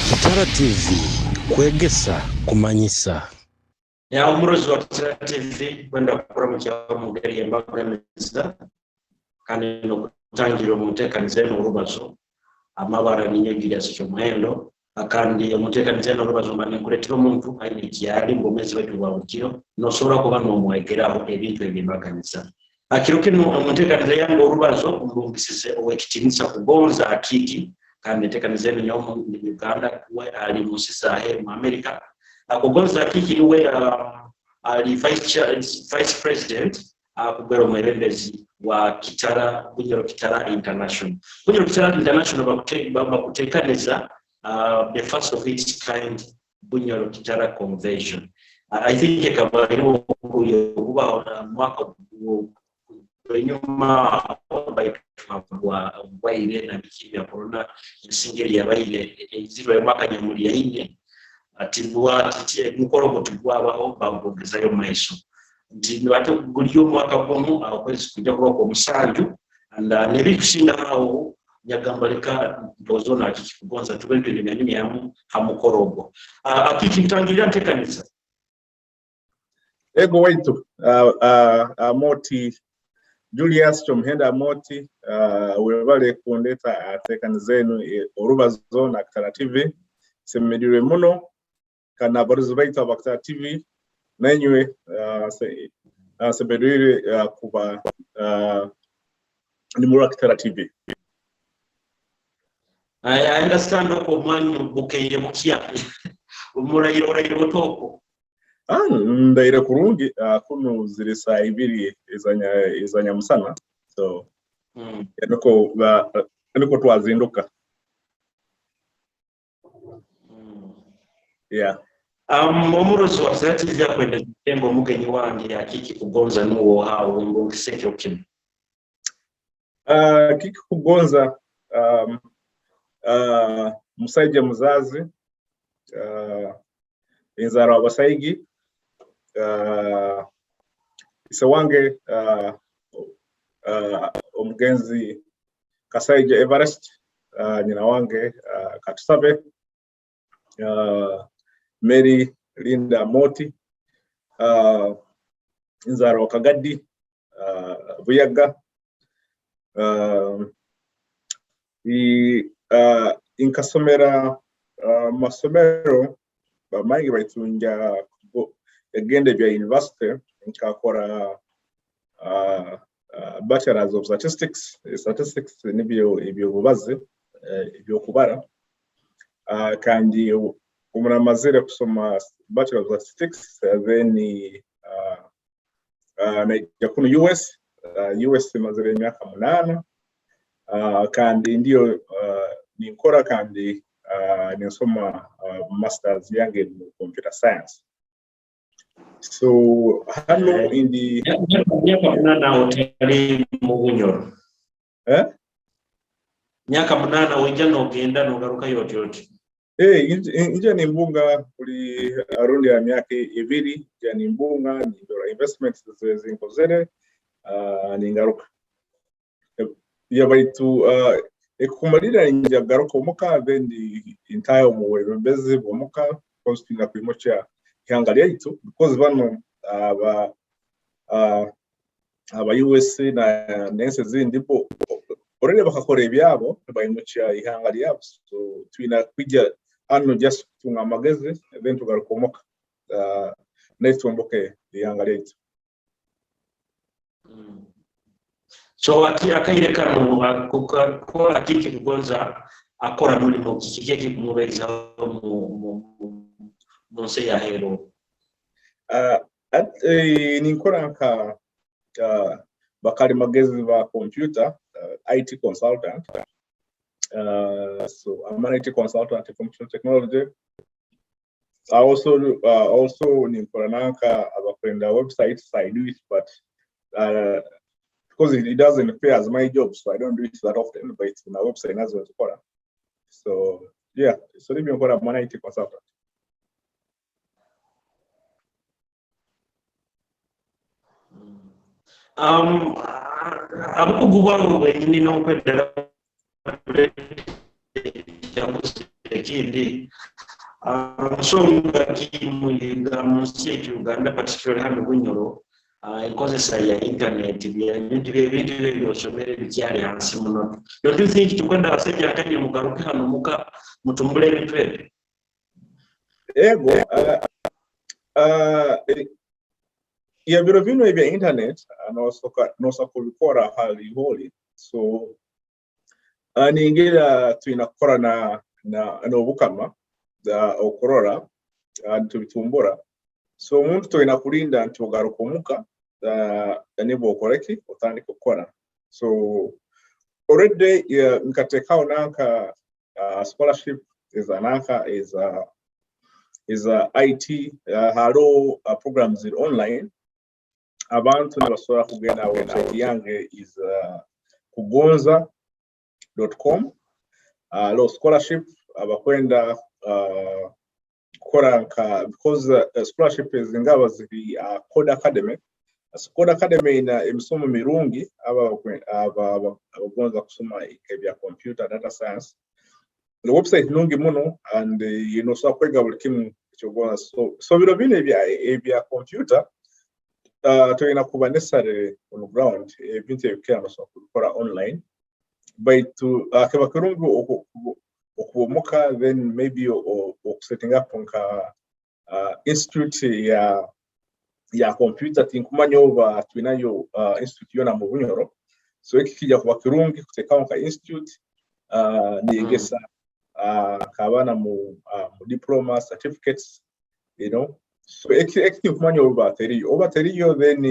Kitara TV, kwegesa, kumanyisa. Ya omurozi wa Kitara TV kwenda kuramukya omugeri embaganiza kandi n'okutangira omuteekaniza eno orubazo. Amabara ninyo Julius Kyomuhendo, kandi omuteekaniza eno orubazo mba ninkuleetera omuntu aine ekyali mu bwomeezi bwaitu bwa buli kiro, noosobora kuba n'omwegeraho ebintu eby'embaganiza. Kiro kinu omunteekaniza yange orubazo mbungisize ow'ekitiinisa Kugonza Akiiki, kandi enteekaniza enu nyowe ndi mu Uganda, we ali mu nsi z'aheeru mu Amerika. Kugonza Akiiki niwe ali vice president, akugera omwebembezi wa Kitara, Bunyoro Kitara International. Bunyoro Kitara International bakuteekaniza the first of its kind Bunyoro Kitara Convention. I think ekaba eriho okubaho na mwaka enyuma bwa obwaire na biki bya corona, ensinga eri yabaire eizirwe mwaka nyamuli yaine tibwa mukoro ogwo tigwabaho, bagwongezayo maiso nti nibate guli omwaka gumu okwezi kujja kuba kw'omusanju. And nebikusinga aho nyagamba leka ndowooza ono Akiki Kugonza tube ntunyumyanyumyamu ha mukoro ogwo. Akiki, ntangirira nteekaniza. Ego waitu Amoti Julius Kyomuhendo Amoti, webale kundeta ateekaniza enu orubazo na Kitara TV. Semereirwe muno kandi n'abarozi baitu aba Kitara TV nainywe, semereirwe kuba nimurora Kitara TV. I understand okwo omwanya bukeire bukya, muraire oraire otoko? Ah, ndaire kurungi. Kunu ziri saa 2 eza nyamusana, so niko twazinduka. Yeah. Omurozi wa Kitara TV akwenda kutemba omugenyi wange Akiki Kugonza nuwo hawo ngongise ekiro kinu. Kiki Kugonza musaija muzazi, enzaro abasaigi, ise wange omugenzi Kasaija Everest, nyina wange Katusabe Mary Linda Moti, nzaro Kagadi, Buyaga. Nkasomera masomero bamangi baitunja egenda ebya university, nkakora Bachelors of Statistics. Statistics nibyo ebyobubazi, ebyokubara, kandi obu namazire kusoma Bachelor of Statistics, then naija kunu US. US mazire emyaka 8, kandi ndiyo ninkora kandi ninsoma masters yange mu computer science. So hano indi Myaka 8 otali mu Bunyoro? Eh? Myaka 8 ojja n'ogenda n'ogarukayo oti oti? Eh, inje nimbunga buli rundi ya myaka 2, nja nimbunga, nindora investments zinkozere, ningaruka. Ya baitu ekumalira nja garuka omuka, then ntaye omu bwebembezi bw'omuka because tulina kwimukya ihanga lyaitu, because bano aba USA na n'ensi ezindi bo already bakakora ebyabo, baimukya ihanga lyabo. So tulina kwija hano just kutunga amagezi, then tugaruka omuka, naye twomboke ihanga lyaitu. So ati akaire kano kukola kiki? Kugonza akora mulimo kiki ekikumubezaho mu nsi yaheru? Ninkora nka bakalimagezi ba computer, IT consultant. So I'm an IT consultant in information technology. I also ninkora nanka abakwenda websites. I do it, but because it doesn't pay as my job, so I don't do it that often, but it's na website nazo nzikora. So yeah, so nibyo nkora, I'm an IT consultant. Abukugu bwangu bwenyini n'okweddala ekindi, nsonga ki muyiga mu nsi etu Uganda, particularly hano Bunyoro, enkozesa ya internet, ebintu ebintu ebyo byosomere bikyali hansi muno. Don't you think tukwenda abasajja akanye mugaruke hano muka mutumbule ebintu ebyo? Ego, ya biro bino ebya internet, nosa kubikora hali holi. So ningira twina kukora na n'obukama okurora tubitumbura. So omuntu tulina kulinda nti ogaruka omuka, nibwo okoreki otandika kukora. So already nkateekaho nanka scholarship eza nanka eza IT, hariho programs ziri online, abantu nibasobora kugenda. Website yange is kugonza.com. Hariho scholarship abakwenda kukora nka, because scholarship ezingaba ziri Code Academy. So Code Academy ina emisomo mirungi aba abagonza kusoma ebya computer, data science. The website nungi muno and nosobola kwega buli kimu ekyogonza. So biro bino ebya computer, tulina kuba necessary on ground, ebintu ebikira nosobola kubikora online. Baitu kiba kirungi okuba omuka, then maybe okusetting up nka institute ya computer. Tinkumanya oba twinayo institute yona mu Bunyoro. So eki kijja kuba kirungi kuteekaho nka institute, niyegesa nk'abaana mu diploma, certificates. So eki tinkumanya oba teriyo, oba teriyo, then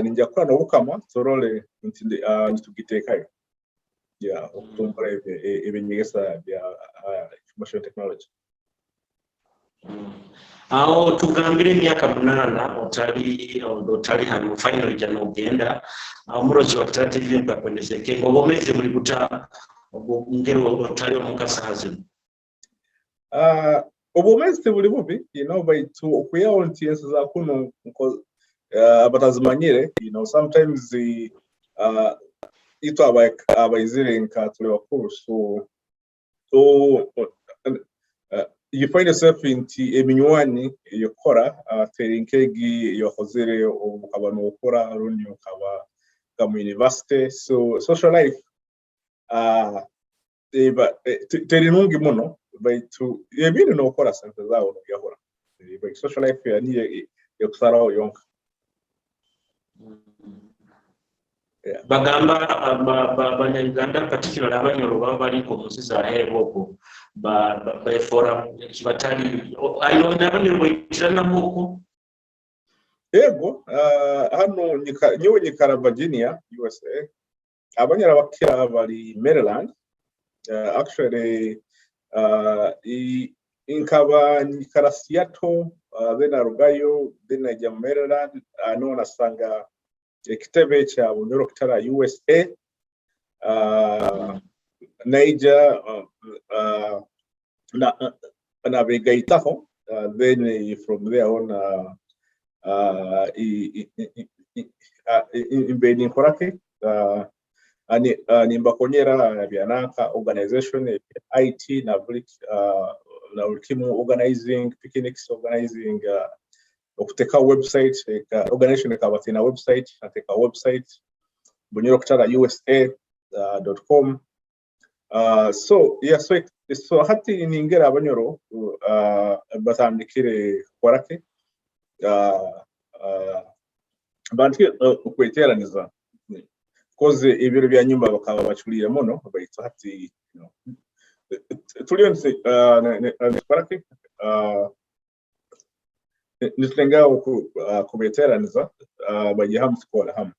ninja kukora n'obukama turole nti nitugiteekayo, yeah, okutumbura ebinyegesa bya information technology. Awo tugambire, emyaka 8 otali hano, finally jja n'ogenda. Omurozi wa Kitara TV nkakwendezeke nga obwomezi buli buta ngeri otali omuka saha zino? Obwomezi tebuli bubi, baitu okwihaho nti ensi za kuno batazimanyire, sometimes itwe abaizire nka tuli bakuru, so you find yourself nti eminywani eyokukora teri nk'egi eyokozere okaba nokora rundi okaba nga mu university. So social life eba teri nungi muno, baitu ebindi nokora sente zawe nobyahura. Baitu social life niyo ekusaraho yonka. Yeah. Bagamba Banyayuganda, particularly Abanyoro, baba baliko mu nsi zaheeru okwo befoora kibatali ayo n'Abanyoro baitiranamu okwo. Ego, hano nyowe nyikara Virginia, USA. Abanyoro abakira bari Maryland. Actually, nkaba nyikara Seattle. Then arugayo, then naija mu Maryland, nuho nasanga ekitebe kya Bunyoro Kitara USA. Naija nabegaitaho, then from there on mbe ninkora ki, nimbakonyera byananka organization, IT na buli kimu, organizing picnics, organizing okuteka website. Organization ekaba tina website, nateka website bunyorokitara usa.com. So yeah, so hati ningera Abanyoro batandikire kukoraki, bandikire okweteraniza, koze ebiro bya nyuma bakaba baculiire muno, baitu hati tuliyo nitukoraki, nitulengaho kubeteraniza, bajye hamu, tukora hamu.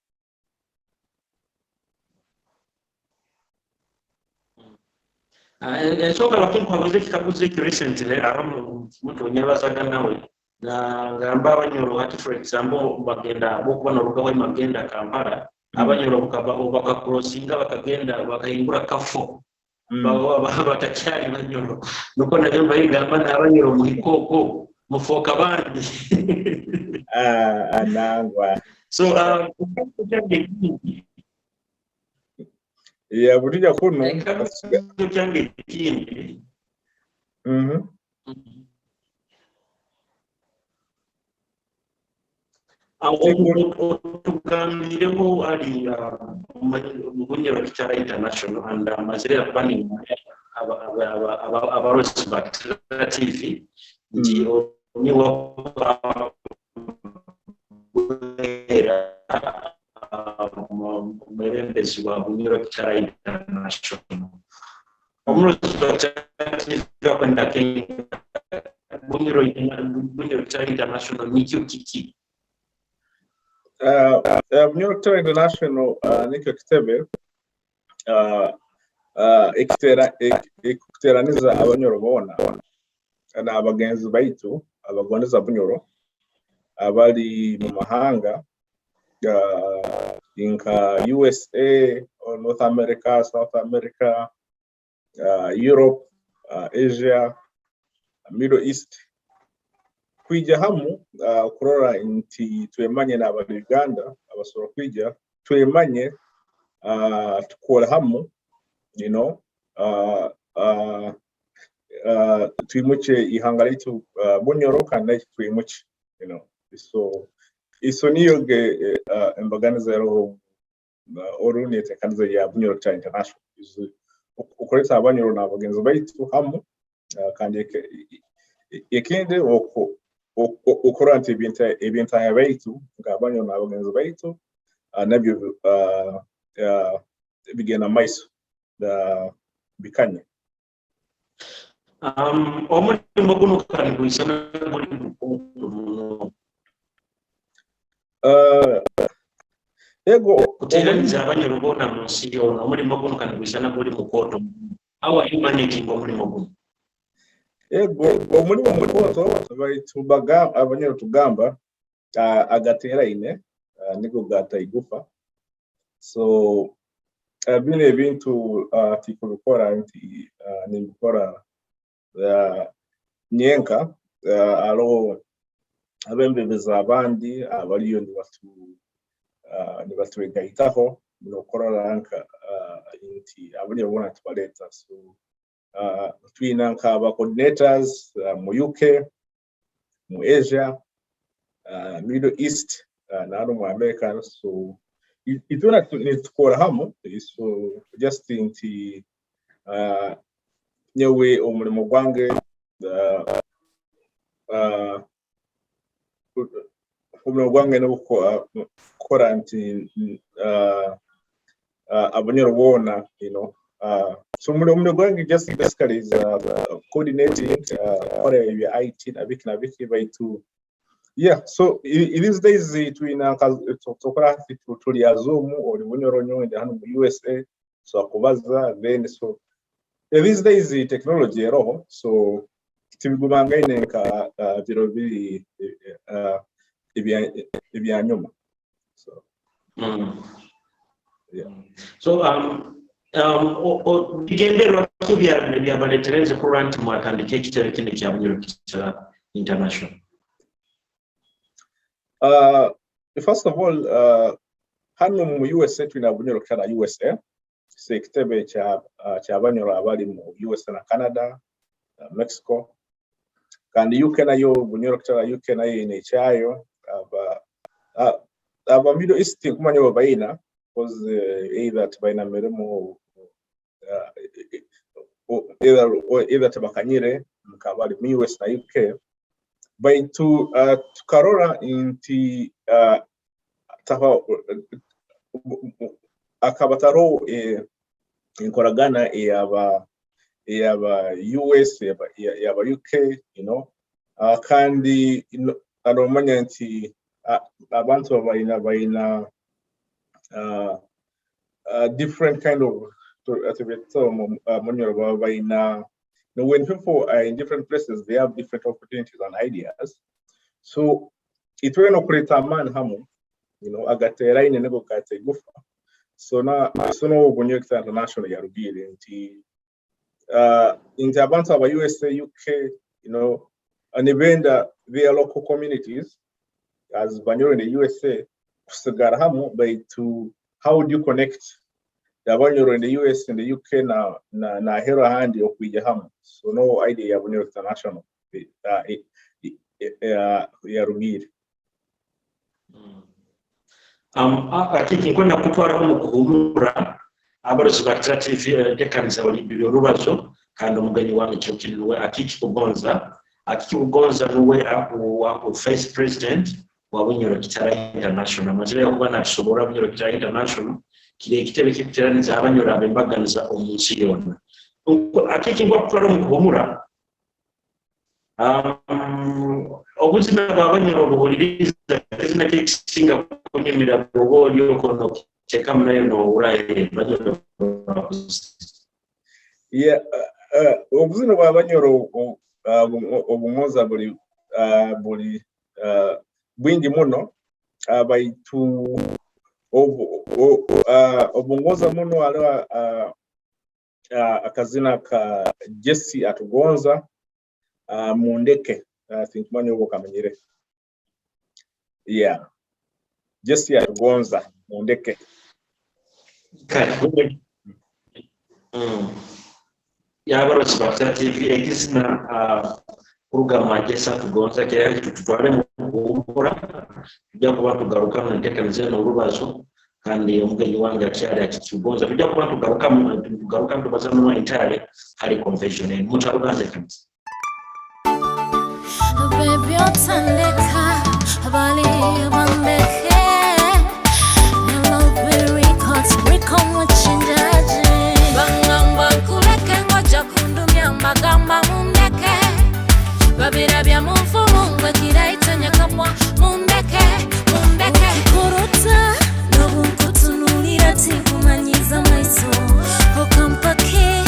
Ensonga lwaki nkuhabuza ekikaguzo ekyo, recently abamu muntu nyabazaga nawe nagamba Abanyoro hati, for example, bagenda bokuba noruga Hoima genda Kampala, Abanyoro bakacrossinga bakagenda bakahingura kafo, baba batakyali Banyoro. Nuko nabyo mbayigamba n'Abanyoro muhikoko mufoka bandi. Ah, nangwa. So Ya bulija kuno. Ekikaguzo kyange ekindi, otugambiremu ari mu Bunyoro Kitara International and amazire planning abarozi ba Kitara TV nti niwo era omwebembezi wa Bunyoro Kitara International. Omurozi wa Kitara TV akwenda Bunyoro Kitara International nikyo kiki? Bunyoro Kitara International nikyo kitebe ekikuteraniza Abanyoro boona n'abagenzi baitu abagondeza Bunyoro abali mu mahanga nka USA or North America, South America, Europe, Asia, Middle East, kwija hamu kurora nti twemanye n'abali Uganda abasobora kwija, twemanye, tukore hamu, twimukye ihanga lyaitu Bunyoro, kandi naitu twimukye. So niyo ge embaganiza eroho, oru netekaniza ya Bunyoro Kitara International okuleta Abanyoro n'abagenzi baitu hamu, kandi ekindi okurora nti ebintaha baitu nk'Abanyoro n'abagenzi baitu nabyo bigenda maiso, bikanye. Omulimo guno kandi gwisana guli mukulu muno Ego. Kuteeraniza Abanyoro boona mu nsi yoona. Omulimo guno kandi gwisana guli mukooto. How are you managing omulimo guno? Ego, omulimu mukooto, baitu baga Abanyoro tugamba agateraine nigo gata igufa. So bino ebintu tikubikora nti nimbikora nyenka. Aloho abembebezi abandi abaliyo nibatwegaitaho nokurora nka nti Abanyoro boona tubaleta. So twina nka ba coordinators mu UK, mu Asia, Middle East, nano mu America. So itwena nitukora hamu. So just nti nyewe omulimo gwange, omulimo gwange nokukora nti Abanyoro boona, so omulimo gwange just basically is coordinating, kukora ebya IT nabiki nabiki, baitu yeah. So these days twina tukora hati tuli ya Zoom, oli Bunyoro, nyowe ndi hano mu USA, so akubaza then. So these days technology eroho, so Tibigumangaine nka biro biri ebyanyuma. So yeah. So bigendererwa ki byabaleetereze kurora nti mwatandika ekitebe kino ekya Bunyoro Kitara International? First of all, hano mu USA tulina Bunyoro Kitara USA, so ekitebe kyabanyoro abali mu USA na Canada, Mexico, kandi UK nayo Bunyoro Kitara UK nayo ine ekyayo. Aba Middle East nkumanya bo bayina because either tebalina mirimu, either tebakanyire nkabali mu US na UK. Baitu tukarora nti akaba taro enkoragana eyaba US, eyaba UK, kandi anomanya nti abantu bayina different kind of munyoro bayina. When people are in different places, they have different opportunities and ideas. So itwe no kureta amaani hamu, agateeraine nigo gata igufa. So na so no Bunyoro Kitara International yarugire nti abantu aba USA, UK, nibenda their local communities as Banyoro in the USA kusigara hamu, baitu how do you connect Abanyoro in the US and the UK na hero ahandi okwija hamu? So no idea ya Bunyoro International yarugire. Akiki nkwenda kutwaraho mu kuhumura abarozi ba Kitara TV ntekaniza bali orubazo, kandi omugenyi wange kiro kinu nuwe Akiki Kugonza. Akiki Kugonza nuwe wa vice president wa Bunyoro Kitara International. Amazire yakuba nasobora Bunyoro Kitara International kiri ekitebe kikuteraniza abanyoro abembaganiza omu nsi yonna. Akiki, ngwa kutwara mu kuhumura. Obuzina bw'abanyoro obuhuliriza, ekizina kyekisinga kunyumira bwoba oli okono kyekamu nayo nowura banyoro bakuze? Yeah, obuzina bw'abanyoro obungoza buli bwingi muno, baitu obungoza muno haliho akazina ka Jesse Atugonza, Mundeke. Sinkumanya oba okamanyire. Yeah, Jesse Atugonza, Mundeke. Kale. Yabarozi ba Kitara TV, ekizina kuruga mu Jesse Atugonza kera tutwale mu kuwummula. Tujja kuba tugarukamu enteekaniza eno olubazo, kandi omugenyi wange akyali akitugonza. Tujja kuba tugarukamu tubaza muno entirely hali convention eno. Mutaluganze kabisa. Baby, otandeka bali bandeke. Hello, Records, record muchinjaji. Bangamba nkuleke ngoja kundumya mbagamba mundeke. Babirabya mu nfumu ngwe kiraita nyakamwa mundeke, mundeke. Kuruta n'obunkutunuulira tinkumanyiza maiso. Okampake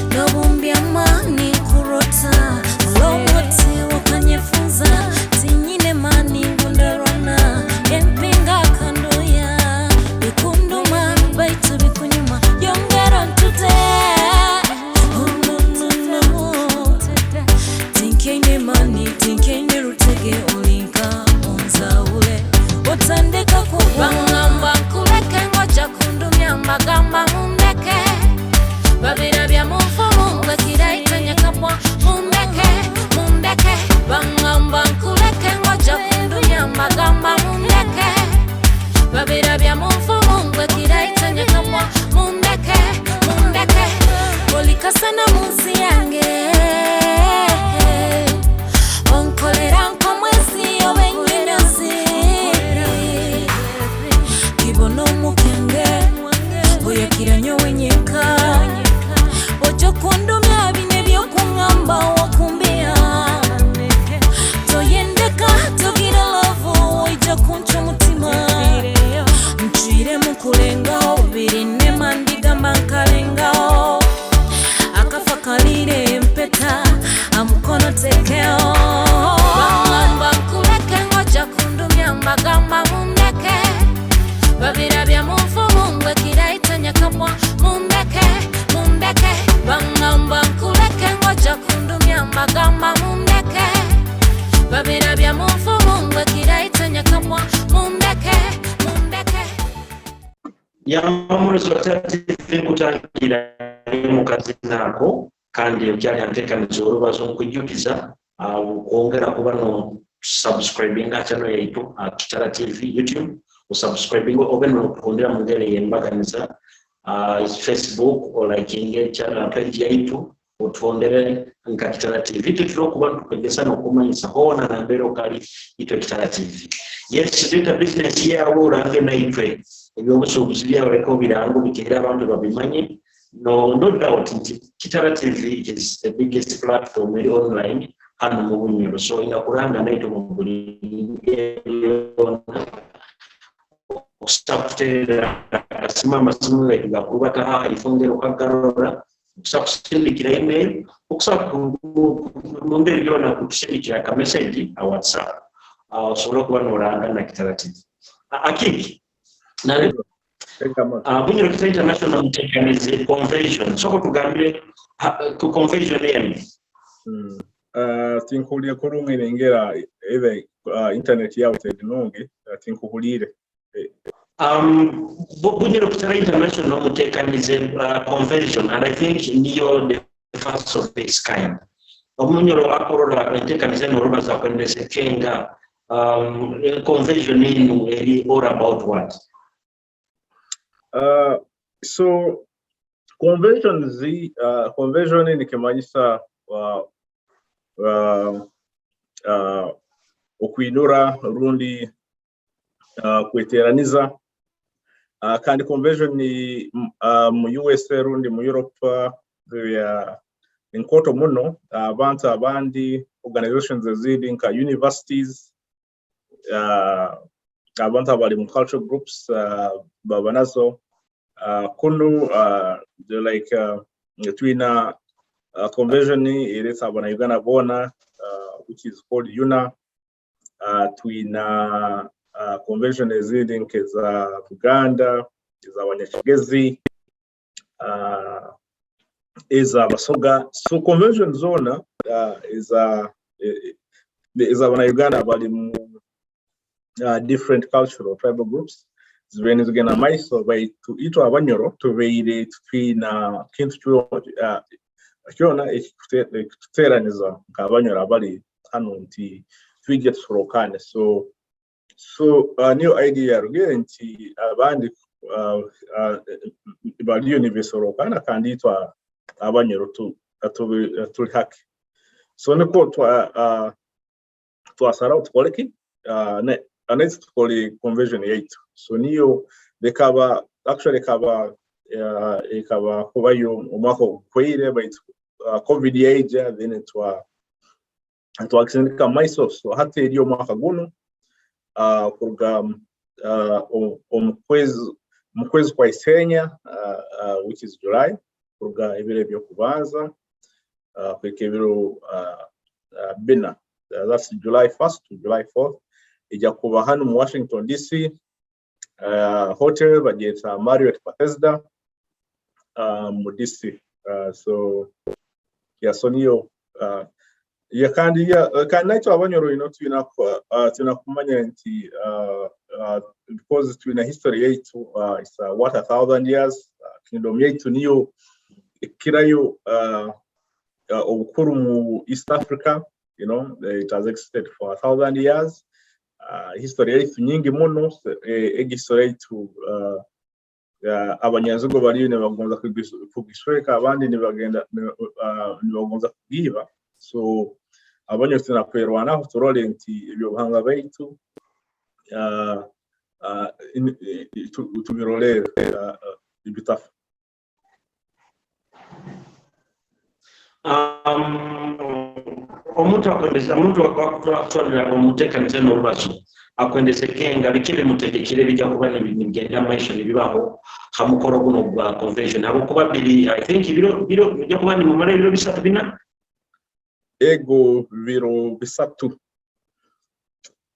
n'obumbyama ninkurota. Olw'omuti wakanyefunza tinyine mani ngundarwana. Empinga kandoya bikunduma baitu bikunyuma yongera ntute. Oh, no, no, no. Tinkeine mani tinkeine rutege olinka onzaule otandeka kubangamba nkuleke ngoja kundumya mbagamba mundeke. Babirabya mu nfumu ngwe kiraita nyakamwa mundeke, mundeke. Bangamba nkuleke ngoja kundumya mbagamba mundeke. Babirabya mu nfumu ngwe kiraita nyakamwa mundeke, mundeke. Olikasana mu nsi yange onkolera nkomwezi obenyinazi kibona omukenge oyakira nyowe nyeka ojo kundumya bine byokuŋŋamba wakumbia toyendeka togira love oija kunca omutima ncwire mu kulengaho birinema ndigamba nkalengaho akafa kalire empeta amukono. Yamamurozi wa TV, nkutangira mukazi nako kandi okyali anteekaniza orubazo. Nkujjukiza kwongera kuba no subscribinga channel yaitu, Kitara TV YouTube, osubscribing obe nokuhondera mu ngeri y'embaganiza, Facebook olikinge channel page yaitu, otuhondere nka Kitara TV. Tutira okuba ntukwegesa n'okumanyisa hoona nambere okali itwe Kitara TV. Yes, leeta business yawe orange naitwe, ebyobusuubuzi byawe leka obirango bikere abantu babimanye. No doubt nti Kitara TV is the biggest platform eri online hano mu Bunyoro, so ina kuranga naitwe mu buli ngeri yona. Okusobola kuterera akasimu, amasimu gaitu gakurubata, ifongero okagarora, okusobola kusindikira email, okusobola mu ngeri yona kutusindikira aka message a WhatsApp, osobole okuba noranga na Kitara TV. Akiki Bunyoro Kitara International mutekanize convention, soko tugambire ku convention enu. Tinkuhuliire kurungi, nengera either internet yawe teri nungi, tinkuhuliire. Bunyoro Kitara International mutekanize convention, and I think niyo the first of its kind. Omunyoro akorora entekanize n'orubaza kwendese kenga convention enu eri all about what? So convention zi convention nikimanyisa okwinura rundi kweteraniza, kandi convention ni mu USA rundi mu Europe ya enkoto muno. Abantu abandi, organizations ezindi nka universities, abantu abali mu cultural groups baba nazo. Kunu like twina convention eretsa abana boona, which is called UNA. Twina convention ezindi nkeza Buganda, ez'abanyakigezi, ez'abasoga. So convention zona eza ez'abana bali mu different cultural tribal groups zibe nizigenda maiso, baitu itwe Abanyoro tubeire tutwina kintu kyona ekituteraniza nk'Abanyoro abali hano nti twije tusorokane. So niyo idea yarugire nti abandi baliyo nibesorokana kandi itwe Abanyoro tuli hake, so niko twasaraho tukole ki naitwe tukole convention yaitu. So niyo ekaba, actually ekaba kubayo omwaka ogukwire, baitu COVID yaija, then twakisindika maiso. So hati eri omwaka guno, kuruga omu kwezi kwa Isenya, which is July, kuruga ebiro ebyokubanza kuhika ebiro 4, that's July 1st to July 4th. Ijja kuba hano mu Washington DC, hotel bagyeta Marriott Bethesda mu DC. So yeah, so niyo yeah, kandi yeah, kandi naitwe Abanyoro twina kumanya nti because twina history yaitu, it's what, 1,000 years. Kingdom yaitu niyo ekirayo obukuru mu East Africa. It has existed for 1,000 years. History yaitu nyingi muno. Egi history yaitu, abanyanzigo bariyo nibagonza kugisweka, abandi nibagenda nibagonza kugiiba. So Abanyoro tulina kwerwanaho turole nti ebyobuhangwa baitu tubirolere bitafa. Omuntu akwendeza, omuntu akutwalira omuteekanize n'orubazo akwendeze kenga biki ebimutegekire bijja kuba nibigenda maiso nibibaho ha mukoro guno gwa convention, habwokuba biri, I think, biro bijja kuba nimumara ebiro 3, 4. Ego, biro 3.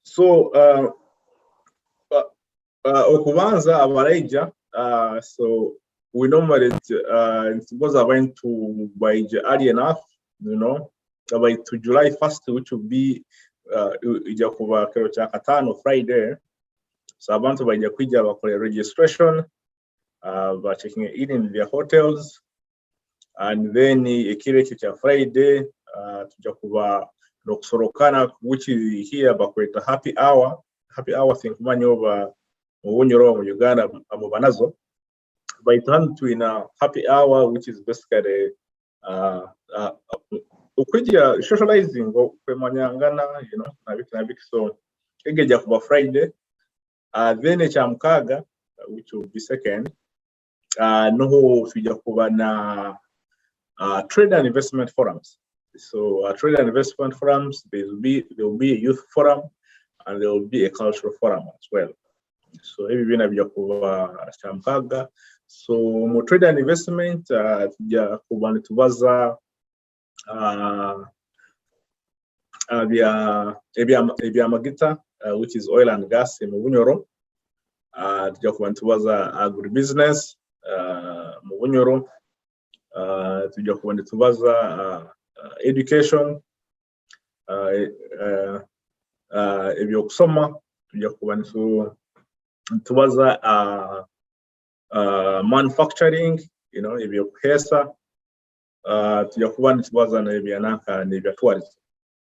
So okubanza abaraija, so we normally nitugoza abantu baija early enough by to July 1st, which will be ijja kuba kiro kya katano, Friday. So abantu baija kwija bakole registration. Ba checking in their hotels, and then ekiro ekyo kya Friday tujja kuba n'okusorokana, which is here bakweta happy hour. Happy hour sinkumanya oba mu Bunyoro, mu Uganda muba nazo, baitu hanu twina happy hour, which is basically okwijja socializing, okwemanyangana, nabiki nabiki. So ege ejja kuba Friday. Then ekyamukaaga, which will be second, noho tujja kuba na trade and investment forums. So trade and investment forums, there will be a youth forum and there will be a cultural forum as well. So ebi byona bijja kuba kyamukaaga. So mu trade and investment tujja kuba nitubaza ebyamagita, which is oil and gas mu Bunyoro. Tujja kuba nitubaza agribusiness mu Bunyoro. Tujja kuba nitubaza education, ebyokusoma. Tujja kuba nitubaza manufacturing, ebyokuheesa. Tujja kuba nitubaza n'ebyananka n'ebya tourism.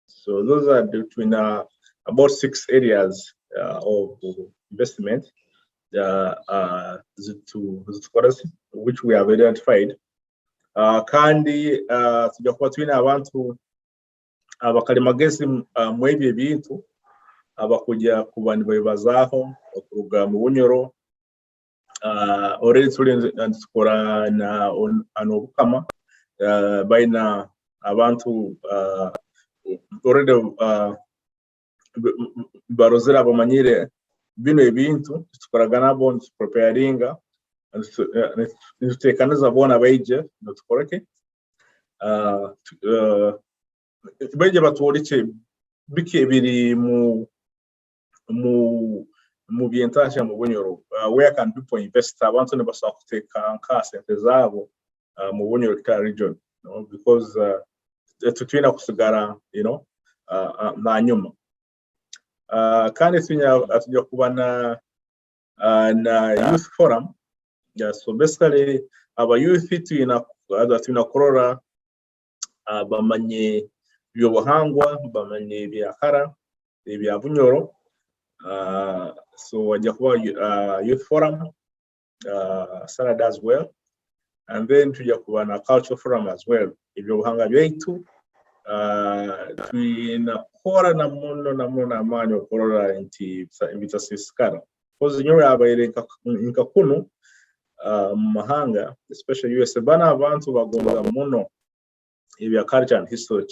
So those are between about six areas of investment zitukora, which we have identified. Kandi tujja kuba tulina abantu abakalimagezi mu ebyo ebintu abakujja kuba nibabibazaaho okuruga mu Bunyoro. Already tuli nitukora na n'Obukama, balina abantu already barozere, abamanyire bino ebintu. Tukoraga nabo, nitupreparinga, nituteekaniza boona baije nitukoreki, baije batwoleke biki ebiri mu byentasya mu Bunyoro. Where can people invest? Abantu nibasobola kuteeka nka sente zaabo mu Bunyoro Kitara region, because tetulina kusigara nanyuma. Kandi tujja kuba na youth forum. Yeah, so basically aba youth tulina kurora bamanye ebyobuhangwa, bamanye ebyakara ebya Bunyoro. So wajja kuba youth forum Saturday as well, and then tujja kuba na cultural forum as well, ebyobuhangwa byaitu. Tulina kukora na muno na muno n'amaani okurora nti bitasiisikara, because nyowe abaire nka kunu mu mahanga, especially USA, bana abantu bagonza muno ebya culture and history.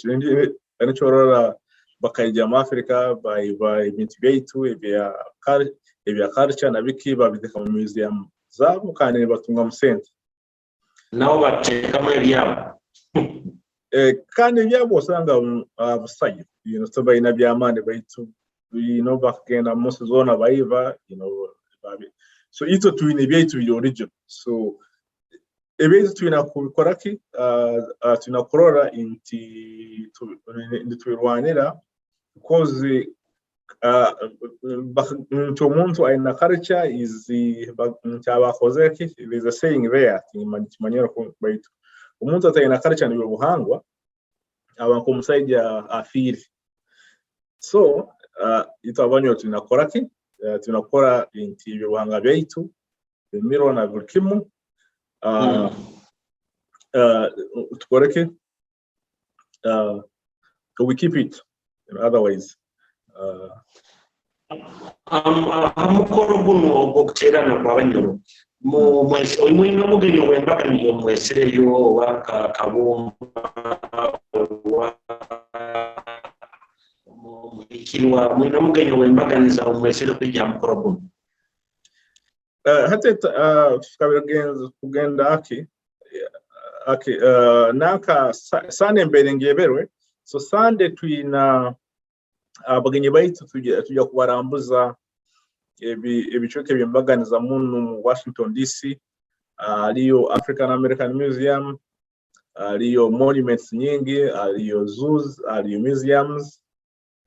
Nikyorora bakaija mu Africa, baiba ebintu byaitu ebya culture na biki, babiteeka mu museum zaabo kandi nibatungamu sente. Nabo bateekamu ebyabo. Kandi ebyabo osanga busayo, tebalina byamaani, baitu bakagenda mu nsi zoona baiba. So itwe twine ebyaitu biri original. So ebyaitu twina kubikora ki? Twina kurora nti nitubirwanira, because nti omuntu aina culture is nti abakoze ki, there's a saying there, kimanyira, baitu omuntu atalina culture n'ebyobuhangwa aba nk'omusaija afiire. So itwe Abanyoro tulina ki? Tulina kukora nti ebyobuhangwa byaitu emiro na buli kimu tukore ki, we keep it, otherwise Aha mukoro guno ogw'okuteerana kw'Abanyoro, mwine omugenyi ow'embaga niyo mwesireyo, oba Kabumba, oba Muhikirwa? Mwine omugenyi ow'embaganiza omwesire kwija ha mukoro guno? Hati tukabigenza kugenda aki nanka Sunday mbere ngeberwe. So Sunday twina abagenyi baitu, tujja kubarambuza ebicweka ebyembaganiza muno mu Washington DC. Aliyo African American Museum, aliyo monuments nyingi, aliyo zoos, aliyo museums,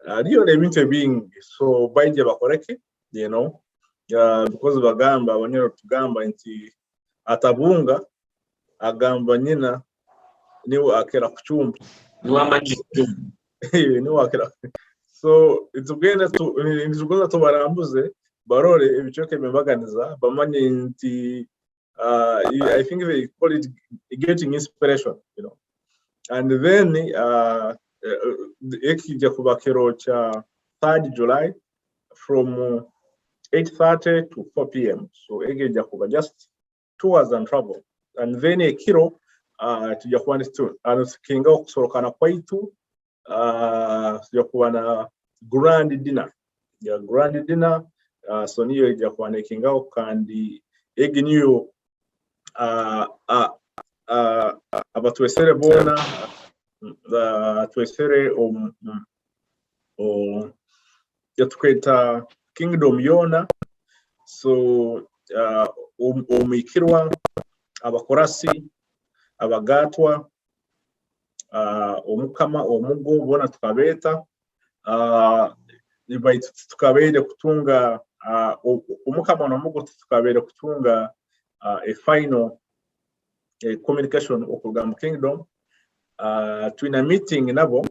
aliyo n'ebintu ebingi. So baije bakoreki, because bagamba Abanyoro tugamba nti Atabunga, agamba nyina niwe akira kucumba. Niwamanyi. Niwe akira. So nitugenda tubarambuze, barore ebicweka ebyembaganiza, bamanye nti I think they call it getting inspiration. And then ekijja kuba kiro kya 3rd July from 8:30 to 4 p.m. So ekijja kuba just tours and travel. And then ekiro tujja kuba tukinga okusorokana kwaitu, tujja kuba na grand dinner ya grand dinner. So niyo ejja kuba nekingaho, kandi egi niyo abatwesere boona, twesere yatukweta kingdom yoona. So omwikirwa, abakorasi, abagatwa, omukama, omugo, boona tukabeeta. Baitu tukabeire kutunga omukama n'omugo, tukabeire kutunga a final communication okuruga mu kingdom. Twina meeting nabo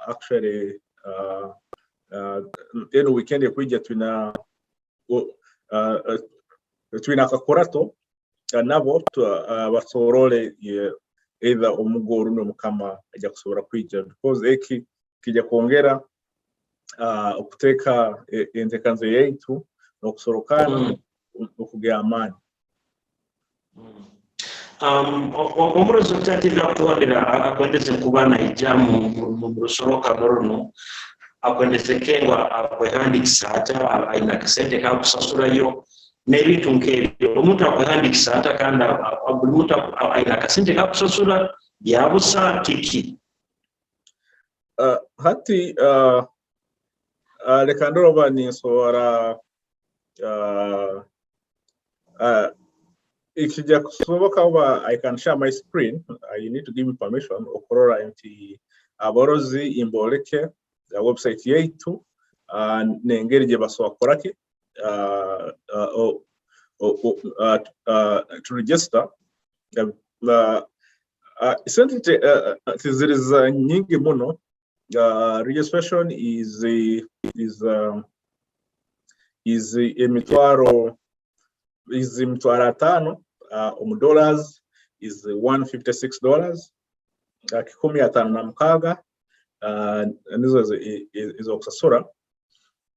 actually eno weekend ekwija, twina akakurato nabo, basorole either omugo rundi omukama ajja kusobora kwija, because eki kijja kwongera okuteeka enteekaniza yaitu n'okusorokana okugira amaani. Omurozi otativa kutuwandira akwendeze kuba naija mu rusorokano runo, akwendeze kengwa akwehandikisa ata? Aina akasente kakusasurayo n'ebintu nk'ebyo. Omuntu akwehandikisa ata, kandi buli muntu aina akasente kakusasura byabusa kiki? Hati reka ndore oba ninsobora ikijja kusoboka oba I can share my screen. You need to give me permission okurora nti aborozi imboleke the website yaitu n'engeri gye basobola kukoraki to register. Sente tiziriza nyingi muno. Registration is emitwaro is 500,000 omu dollars is $156, 156, nizo ezokusasura.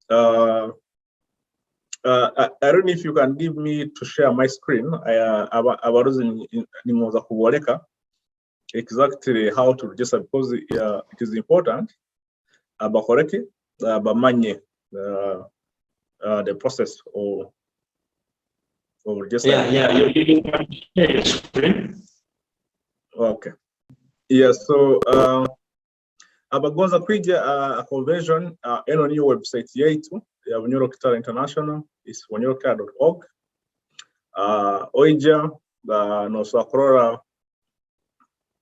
I don't know if you can give me to share my screen. Abarozi ningoza kuboleka exactly how to register, because it is important abakoreke bamanye the process of registering. Yeah, you can share your screen. Okay. Yeah, so abagonza kwija convention, eno niyo website yaitu ya Bunyoro Kitara International, is bunyorokitara.org. Oija nosobola kurora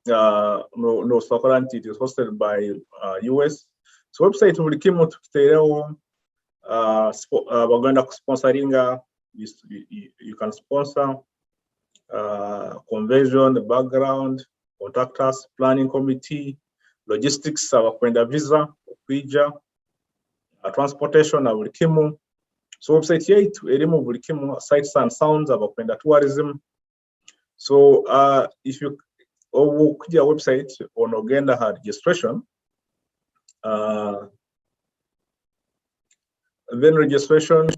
nosobola kurora nti it is hosted by US. So website buli kimu tukiteerewo. Bagenda kusponsoringa, you can sponsor convention, the background, contact us, planning committee, logistics, abakwenda visa okwija, transportation na buli kimu. So website yaitu erimu buli kimu, sights and sounds, abakwenda tourism. So if you okujja website onogenda ha registration, then registration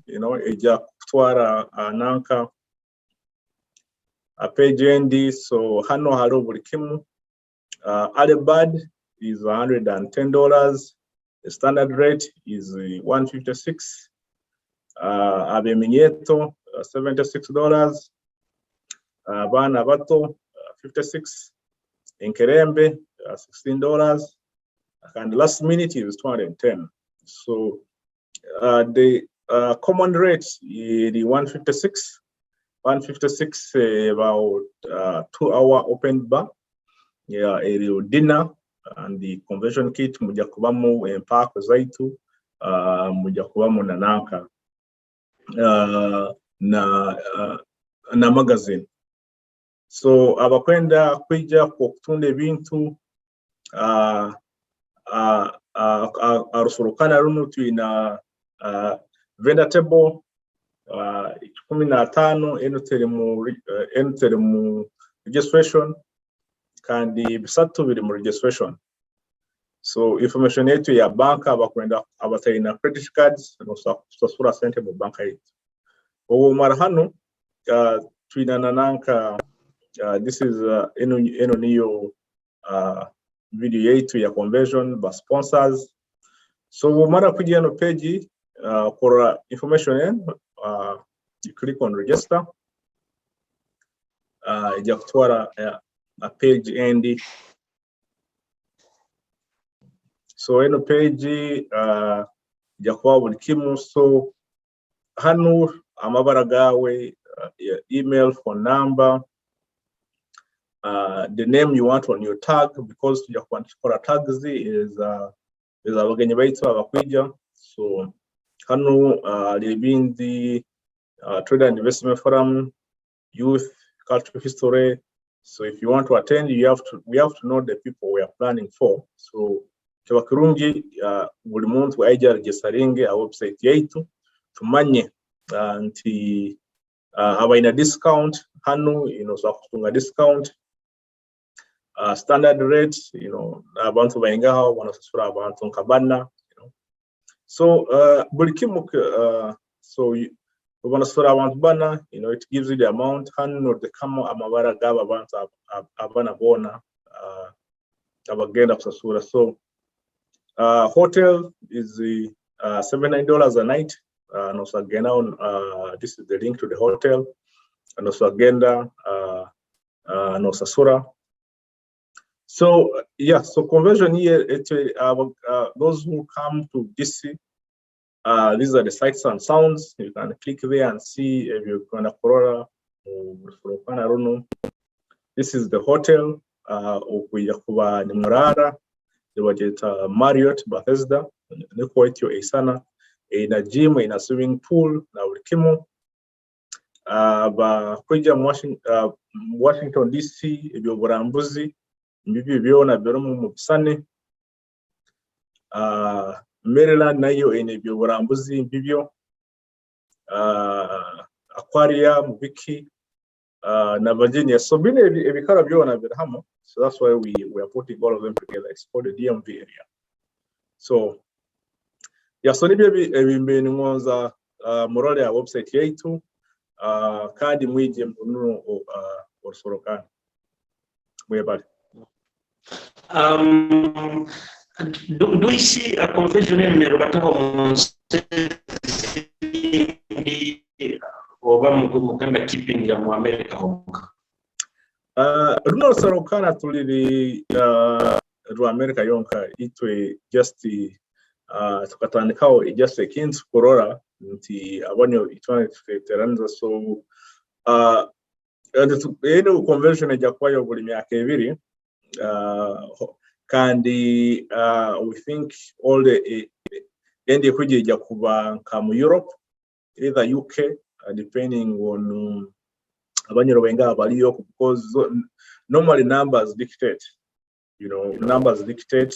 ejja kutwara nanka a page endi. So hano hariho buli kimu. Early bird is $110, the standard rate is 156, abeminyeto $76, abaana bato 56, enkerembe $16, and last minute is 210. So the common rate is 156. 156 about 2 hour open bar, yeah, eri dinner and the convention kit. Mujja kubamu empaako zaitu, mujja kubamu na nanka na magazine. So abakwenda kwija okutunda ebintu arusorokana runo, twina vendor table 15. Enu teri mu registration, kandi 3 biri mu registration. So information yetu ya banka, abakwenda abatalina credit cards, nosasura sente mu banka yetu. Obwomara hanu, twina nananka, this is eno niyo video yetu ya convention ba sponsors. So bwomara kujya eno page, kora information eno, you click on register, ijja kutwara a page endi. So eno page ijja kuba buli kimu. So hanu amabara gawe, email, phone number, the name you want on your tag, because tujja kuba nitukora tags is abagenyi baitu abakwija. So hanu ebindi, Trade and Investment Forum, youth, cultural history. So if you want to attend, you have to we have to know the people we are planning for. So kiba kirungi buli muntu aija registeringe a website yaitu, tumanye nti abaina discount hanu, so kutunga discount, standard rate, abantu baingaho banasasura abantu nka bana. So buli kimu, so banasasura abantu bana, it gives you the amount. Hanu notekamu amabara g'abo abantu abana boona abagenda kusasura. So hotel is the $79 a night. Nosagenda on, this is the link to the hotel. Nosagenda nosasura. So yeah, so convention here, those who come to DC, these are the sights and sounds. You can click there and see if you're gonna kurora mu runo. This is the hotel okuya kuba ni murara, bagyeta Marriott Bethesda, niko etyo eisana, ina gym, ina swimming pool na buli kimu. Bakwija mu Washington DC, ebyoburambuzi mbibyo byona birimu mu bisane. Maryland nayo ine ebyoburambuzi mbibyo, aquarium biki, na Virginia. So bino ebikara byona biri hamu. So that's why we are putting all of them together. It's called the DMV area. So yeah, so nibyo ebimbe ningonza murole ya website yaitu, kandi mwije muno orusorokano. Mwebale. Do we see a convention eno bataho mu nsi ezindi oba mugenda keepinga mu America honka? Runo rusorokana tuliri rwa America yonka. Itwe just tukatandikaho just ekintu kurora nti abanyo itwana tuketeraniza. So eno convention ejja kubayo buli myaka 2, kandi we think all the endi ekujja ejja kuba nka mu Europe, either UK, depending on abanyoro benga abaliyo, because normally numbers dictate numbers dictate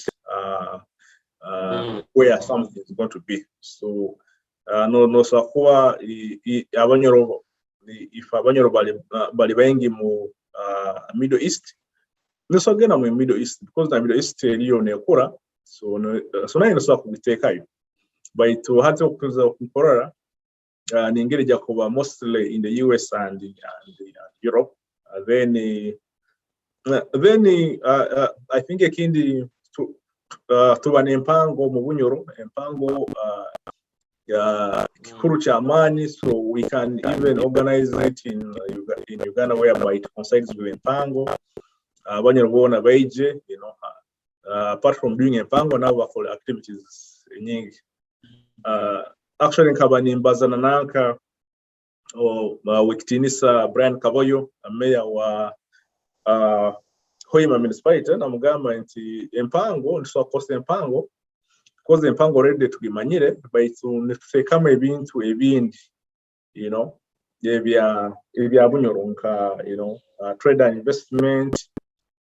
where something is going to be. So no nosobola kuba abanyoro, if abanyoro bali baingi mu Middle East, nosogenda mu Middle East, because na Middle East eriyo nekura. So no, so nayo nosobola kubiteekayo, baitu hati okuza okukorora, ningeri ejja kuba mostly in the US and Europe. Then I think ekindi tuba n'empango mu Bunyoro, empango ya kikuru ky'amaanyi. So we can even organize it in Uganda, whereby it coincides with empango, abanyoro boona baije, apart from doing empango, nabo bakola activities nyingi. Actually nkaba nimbazana nanka wekitinisa Brian Kaboyo, mayor wa Hoima municipality, namugamba nti empango nitusobola kukosa empango, because empango already tugimanyire, baitu nituteekamu ebintu ebindi. Ebya Bunyoro nka trade and investment,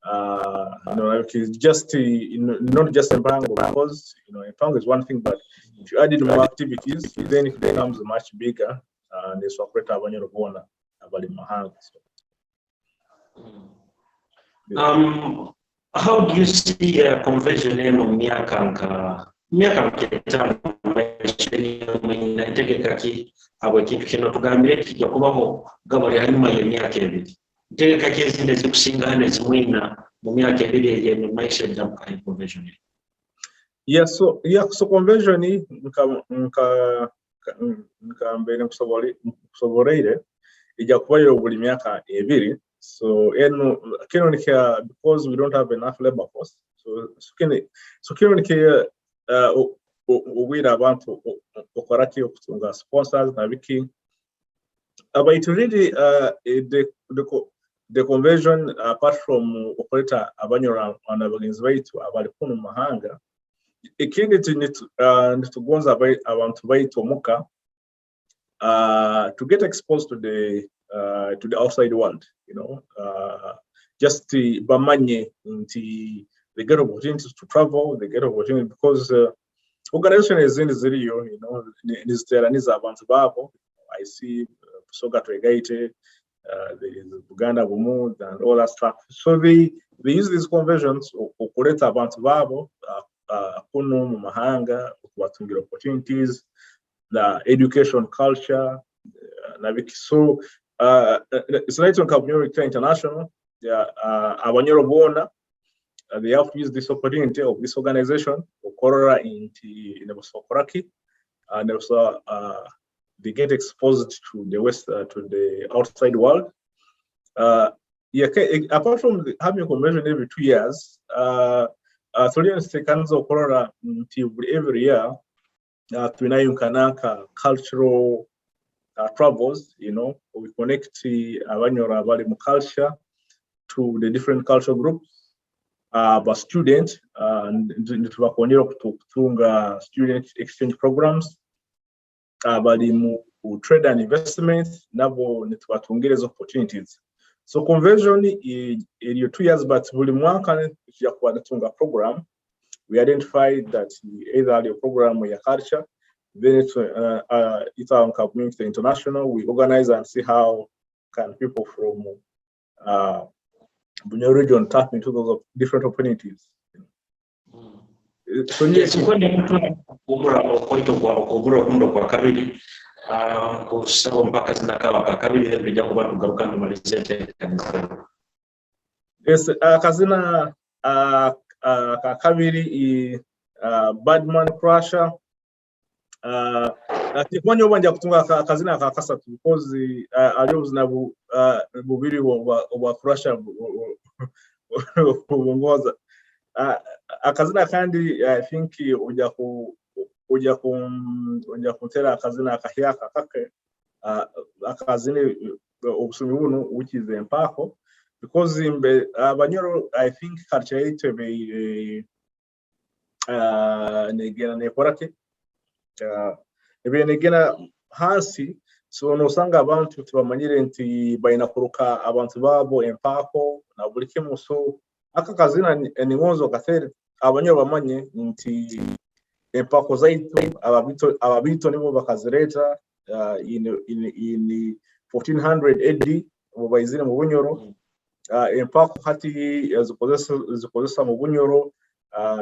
like it's just not just empango, because empango is one thing, but if you add in more activities, then it becomes much bigger and esobola kuleeta Abanyoro boona abali mu mahanga. So, How do you see convention eno mu myaka 5 ntegeka ki abo ekintu kino tugambire kijja kubaho gabali hanyuma y'emyaka 2, ntegeka ki ezindi ezikusinga hano ezimwina mu myaka 2 egenda mu maiso ejja mukahi convention? Yeah, so convention nka mbere nkusoboleire ijja kubayo buli myaka 2. So eno kino nikya because we don't have enough labor force, so kino nikya obwire abantu okoraki okutunga sponsors nabiki. But really the convention, apart from okuleta Abanyoro na bagenzi baitu abali kuno mu mahanga, ikindi nitugonza abantu baitu omuka to get exposed to the outside world, just bamanye nti they get opportunities to travel, they get opportunity because organization ezindi ziriyo niziteraniza abantu babo. I see Busoga Twegaite, there is Buganda Bumu and all that stuff. So they use these conventions okuleta abantu babo kuno mu mahanga, okubatungira opportunities, the education, culture, nabiki. So it's nka Bunyoro International, yeah, Abanyoro boona they have to use this opportunity of this organization okorora nti nebasokoraki and also they get exposed to the west, to the outside world. Yeah, apart from having a convention every 2 years, tuliyo nituteekaniza okurora nti buli every year tulinayo nkananka cultural travels. We connect Abanyoro abali mu culture to the different cultural groups. Ba student nitubakongera okutunga student exchange programs. Bali mu trade and investment nabo nitubatungira ezo opportunities. So convention eriyo 2 years, but buli mwaka tujja kuba nitunga program. We identified that either aliyo program ya culture, then it's our community international, we organize and see how can people from Bunyoro region tap into those different opportunities. So Yes, kwenda kumbura okwaito kwa okumbura okumundo kwa kabiri, kusaba mpaka zinakawa ka kabiri, then tujja kuba tugaruka tumalize enteekaniza. Yes, akazina ka kabiri Badman Crusher. Ati oba nja kutunga akazina ka kasatu because ali obuzina bubiri obwa Crusher bubungoza. Akazina kandi I think ujja kuntera akazina akahyaka kake, akazina obusumi buno, which is empako, because mbe Abanyoro I think culture yaitu ebeire negenda nekoraki, ebeire negenda hansi. So nosanga abantu tibamanyire nti balina kuruka abantu babo empako na buli kimu. So aka kazina ningonzo katere Abanyoro bamanye nti empako zaitu Ababito nibo bakazireta in 1400 AD obu baizire mu Bunyoro. Empako hati zikozesa mu Bunyoro,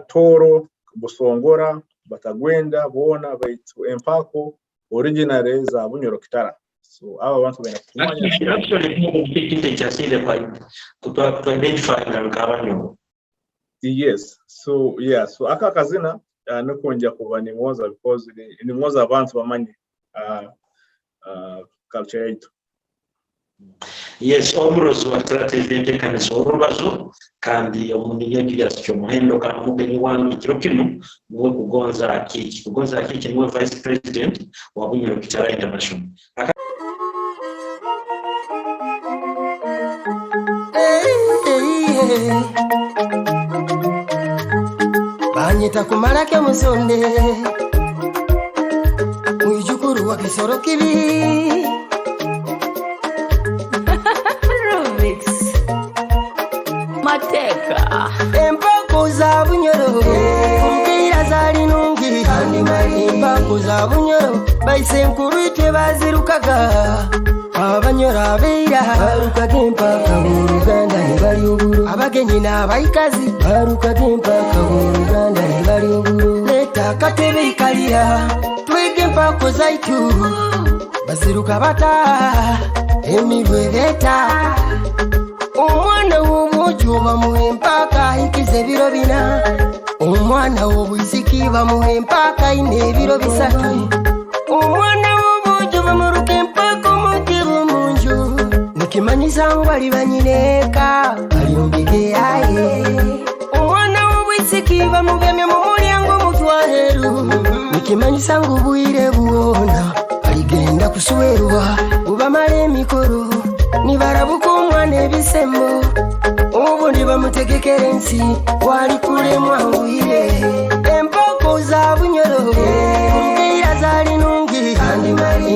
Toro, Busongora, Batagwenda boona, baitu empako originally za Bunyoro Kitara. So aba bantu baina kumanya. Actually, ekintu ekyasiire kutu identify nga nk'Abanyoro. Yes, so yeah, so aka kazina niko nja kuba ningonza because ningonza abantu bamanye culture yaitu. Yes, omurozi wa strategy enteekaniza orubazo kandi omuniyo Julius Kyomuhendo, kandi omugenyi wange ekiro kinu niwe Kugonza Akiki. Kugonza Akiki niwe vice president wa Bunyoro Kitara International. Banyita kumalake musonde, mwijukuru wa Kisoro kibi. Baisenkuru itwe bazirukaga, abanyoro abeira barukaga empaka, booluganda ne bali oburo, abagenyi n'abaikazi barukaga empaka, booluganda ne bali oburo. Leeta akatebe, ikalira, twege empako zaitu. Baziruka bata emirwe beeta omwana w'omwojo bamuha empaka ahikiza ebiro 4, omwana w'obwisiki bamuha empaka aine ebiro 3, omwana w'obwojo bamuruka empaka omutebe omunju, nikimanyisa ngu ali banyineeka alyombeke aye, omwana w'obwisiki bamugemye mu mulyango mutwaheru, nikimanyisa ngu bwire bwona aligenda kuswerwa. Bubamala emikoro nibarabuka omwana ebisembo, obundi bamutegekera ensi wali kulemwanguyire. Empako za Bunyoro era zaali nungi,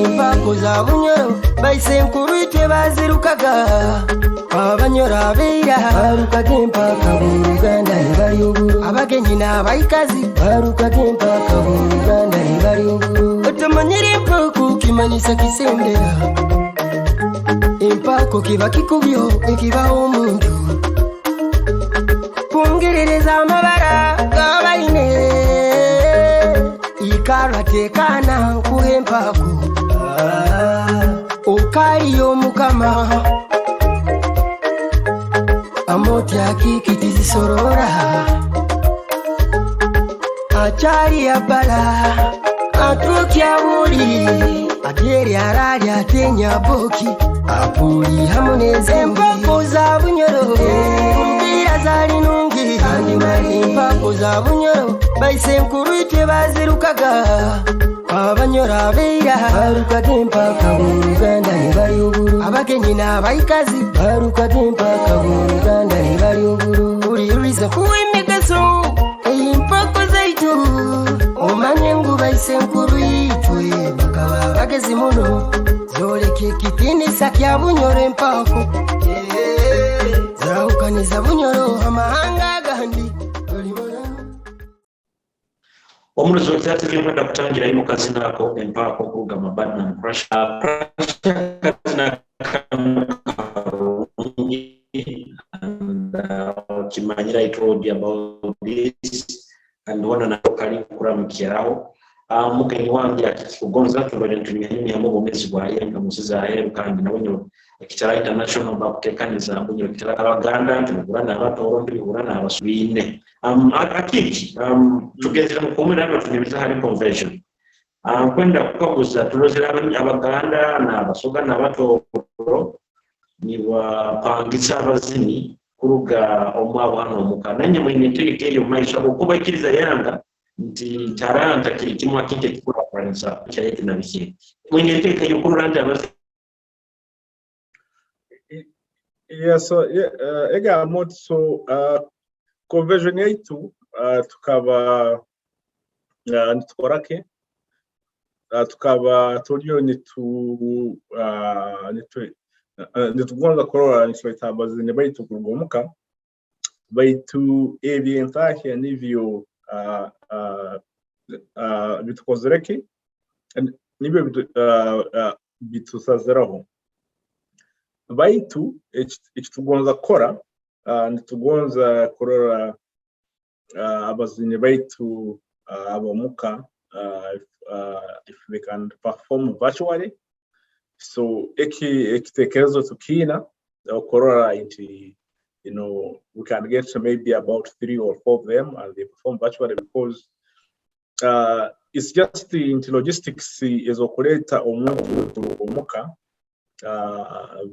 empako za Bunyoro baisenkuru itwe bazirukaga, abanyoro abeira barukaga empaka, booluganda ne bali oburo, abagenyi n'abaikazi barukaga empaka, booluganda ne bali oburo. Otamanyire empako kimanyisa kisembera, empako kiba kikubyo ekibaho omuntu kwongerereza amabara gabaine ikarwa tekana nkuha empako okaliyo omukama amoti akikitizisorora akyali abbala atukya buli atyeri arali atenya boki apuli hamu n'empako za Bunyoro era zaali nungi, empako za Bunyoro baisenkuru itwe bazirukaga, abanyoro abeira barukaga empaka, booluganda ne bali oburo, abagenyi n'abaikazi barukaga empaka, booluganda ne bali oburo. Uliriza kuwa emigaso empako zaitu, omanye ngu baisenkuru itwe bakaba bagezi muno, zoleka ekitinisa kya Bunyoro, empako zawukaniza Bunyoro amahanga agandi. Omurozi wa TV, kwenda kutangira imo kazina ako empako okuruga Mabadnam Crush. Crush kazina kano karungi and kimanyira I told you about this and wana nako kali kuramukiraho. Mugenyi wange akikugonza tubale ntunyanyumyamu obwomezi bwaye nga musiza aheru, kandi nawe nyo Ekitara International bakutekaniza Bunyoro Kitara, Abaganda ntibihura n'Abatoro ntibihura n'Abaswine. Akiki tugenzera mu kumwe nabyo tunyumiza hari convention. Kwenda kukaguza, tulozera Abaganda n'Abasoga n'Abatoro nibapangisa abazini kuruga omwabo hano omuka, nanye mwine entegeka eri omu maiso okubaikiriza yanga nti taranta kiri kimu akintu ekikurakuranisa kyaitu na biki, mwine entegeka y'okurora nti abazini Yeah, so yeah, ega mot so conversion yaitu tukaba nitukora ke tukaba turiyo nitugonza kurora nitweta abazini baitu kuruga omuka, baitu ebyentahya nibyo bitukozere ki nibyo bitusaziraho, baitu ekitugonza kukora nitugonza kurora abazini baitu abomuka if they can perform virtually. So eki ekitekerezo tukiina okurora nti we can get maybe about three or four of them and they perform virtually, because it's just nti logistics ezokuleeta omuntu omuka,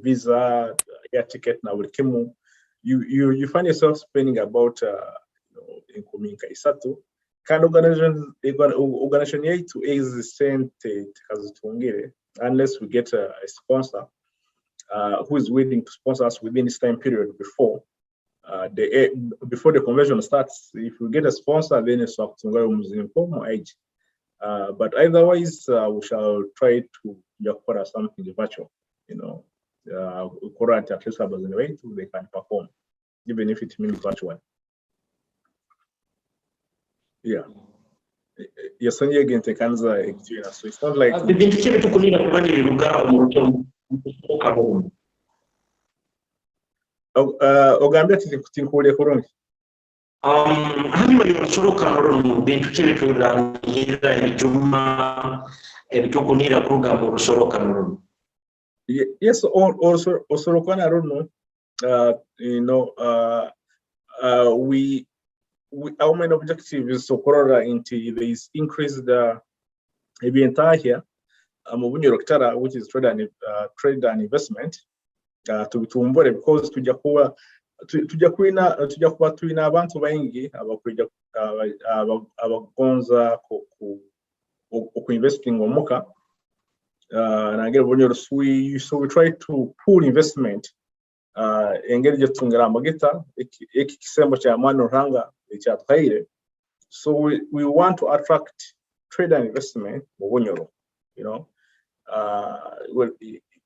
visa, air ticket na buli kimu, you find yourself spending about enkumi nka 3, kandi organization yaitu ezi sente tikazitungire unless we get a sponsor who is willing to sponsor us within this time period before the conversion starts. If we get a sponsor, then it's up to age. But otherwise, we shall try to put something virtual. Current at least in a way they can perform, even if it means virtual. Yeah. Yasonye enteekaniza ekibiina, so it's not like Bintu ki ebitukunira kuba nibiruga omu rusorrokano runo? Ogambye ati tinkuwulire kurungi. Hanyuma y'orusorrokano runo, bintu ki ebiturangira, ebijuma ebitukunira kuruga mu rusorrokano runo? Yes, orusorrokano runo, we our main objective is okurora nti there is increased ebyentahya mu Bunyoro Kitara, which is trade and investment, tubitumbure because tujja kuba tulina abantu baingi abakwija abagonza okuinvesting omuka nangeri Bunyoro. So we try to pull investment, engeri gye tutungire amagita eki kisembo kya mwani Ruhanga ekyatuhaire. So we want to attract trade and investment mu Bunyoro, well,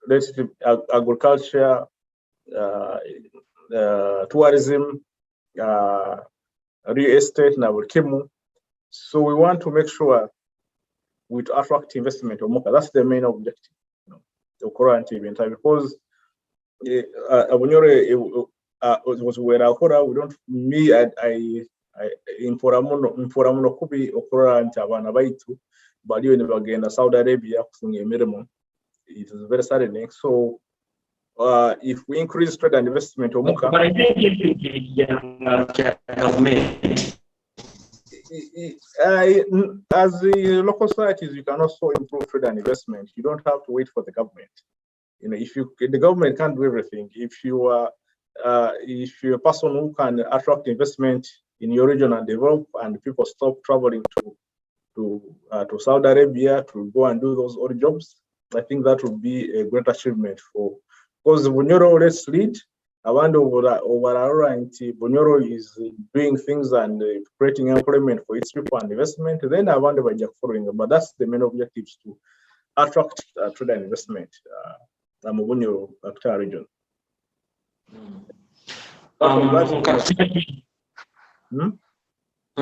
let's say agriculture, tourism, real estate na buli kimu. So we want to make sure we to attract investment omuka. That's the main objective, okurora nti ebintu, because Bunyoro werakora, we don't, me, I mpora muno kubi okurora nti abaana baitu baliyo nibagenda Saudi Arabia kutunga emirimo. It is very saddening. So if we increase trade and investment omuka But I think kya gavumenti. As the local societies, you can also improve trade and investment. You don't have to wait for the government. If you the government can't do everything. If you're a person who can attract investment in your region and develop, and people stop traveling to Saudi Arabia to go and do those odd jobs, I think that would be a great achievement for, because Bunyoro, let's lead. Abandi obararora nti Bunyoro is doing things and creating employment for its people and investment, then abandi bajja following. But that's the main objectives, to attract trade and investment mu Bunyoro Kitara region. Mu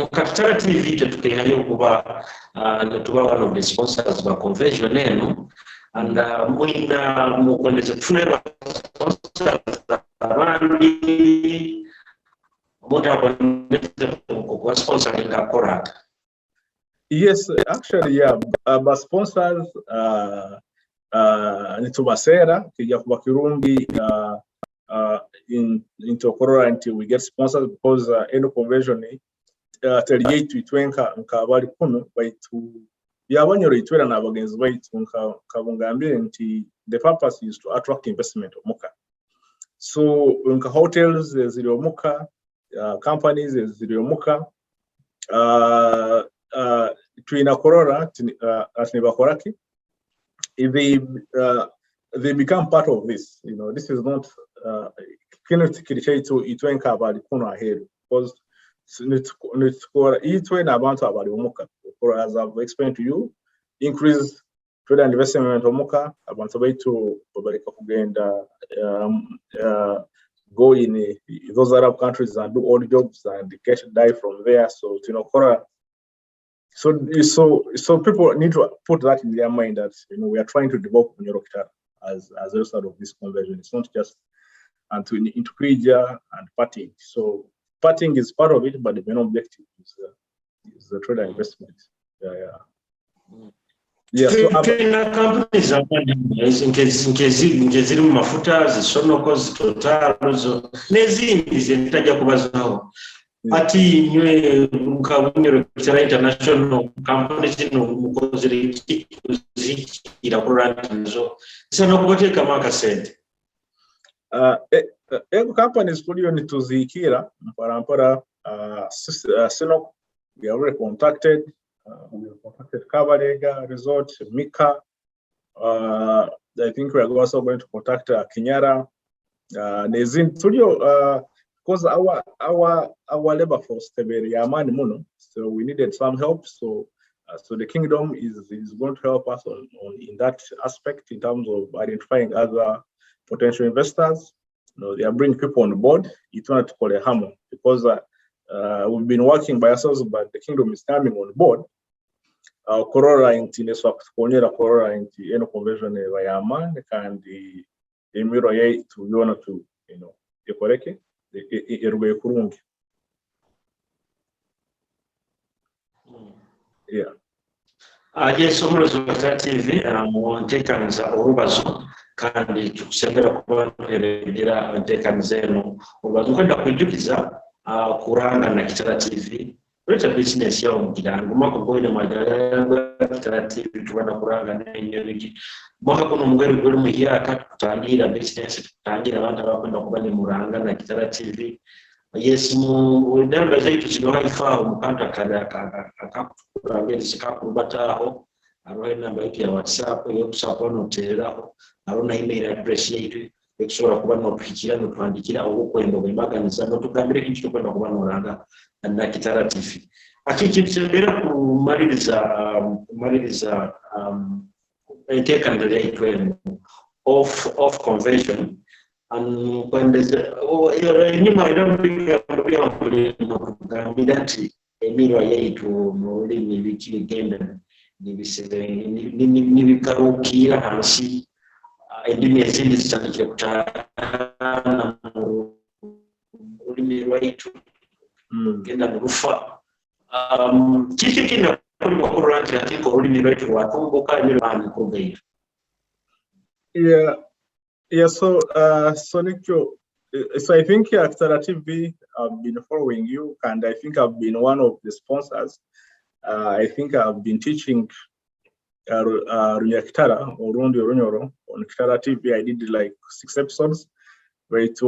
Kitara TV tetukeerayo okuba netuba one of the sponsors ba convention eno, and mwina mukwendeze kufunayo sponsors abandi mutaboneze kuba sponsoring akoraga? Yes, actually, yeah. Ba sponsors nitubaseera kijja kuba kirungi into okurora nti we get sponsors, because eno convention teri yaitu itwenka nk'abali kuno, baitu byabanyoro itwera n'abagenzi baitu. Nka bungambire nti the purpose is to attract investment omuka. So nka hotels eziri omuka, companies eziri omuka, twina kurora ati nibakoraki, if they become part of this. This is not kino tikiri kyaitu itwenka abali kuno aheeru, because nitukora itwe n'abantu abali omuka. As I've explained to you, increase trade and investment omuka, abantu baitu babaleka kugenda go in those Arab countries and do odd jobs and get die from there. So tunakora, so people need to put that in their mind that we are trying to develop Bunyoro Kitara as a result of this convention. It's not just and to into Krija and partying. So partying is part of it, but the main objective is the trade and investment. Yeah. So Tulina kampuni nk'eziri mu mafuta, zi Sonoko, zi Total zo n'ezindi zetutajja kubazaaho. Ati nywe nka Bunyoro Kitara International, kampuni zino mukozere ki kuzikira kurora nti nazo zisa n'okubateekamu akasente? Ego companies tuliyo nituziikira mpora mpora. Sinok, we are already contacted. We have contacted Kabalega Resort, Mika. I think we are also going to contact Kinyara. Nezindi tuliyo, because our labor force teberi yamaani muno, so we needed some help. So the kingdom is going to help us on in that aspect in terms of identifying other potential investors. They are bringing people on board. Ituna tukole hamu because we've been working by ourselves, but the kingdom is coming on board. Kurora nti nesobora kutukonyera kurora nti eno convention eba y'amaani kandi emirwa yaitu yoona tu ekoreke erugeyo kurungi. Yeah. Yes, omurozi wa Kitara TV mu nteekaniza orubazo, kandi tukusembera kuba ntuheregira enteekaniza eno orubazo. Nkwenda kwijukiza kuranga na Kitara TV. Kuleeta bizinesi yawe mugirango omwaka oguhoire mwagala Kitara TV tubana kuranga n'enyo biki. Mwaka guno omugeri guli muhyaka, tukutangira bizinesi, tukutangira abantu abakwenda kuba nimuranga na Kitara TV. Yes, mu namba zaitu zino haifa aho mukantu akakukurangiriza kakurubataho, hariho enamba yaitu ya WhatsApp eyokusobola kuba notereraho, hariho na email address yaitu ekusobola kuba notuhikira, notuhandikira obukwenda obwembaganiza, notugambira ekintu kyokwenda kuba noranga na Kitara TV. Ati ekintu kyembera kumaliriza enteekaniro yaitu eno off convention. Kwendeza enyuma era bigambo byakugambira nti emirwa yaitu mu rulimi bikigenda nibigarukira hansi, endimi ezindi zitandikire kutaana mu rulimi rwaitu, genda mu rufa. Kiki kindi kurora nti ati olulimi lwaitu lwatumbuka emirwa kurugayo? Yeah, so Nikyo, so I think at Kitara TV, I've been following you, and I think I've been one of the sponsors. I think I've been teaching Runyakitara or Rundi Runyoro on Kitara TV. I did like 6 episodes. But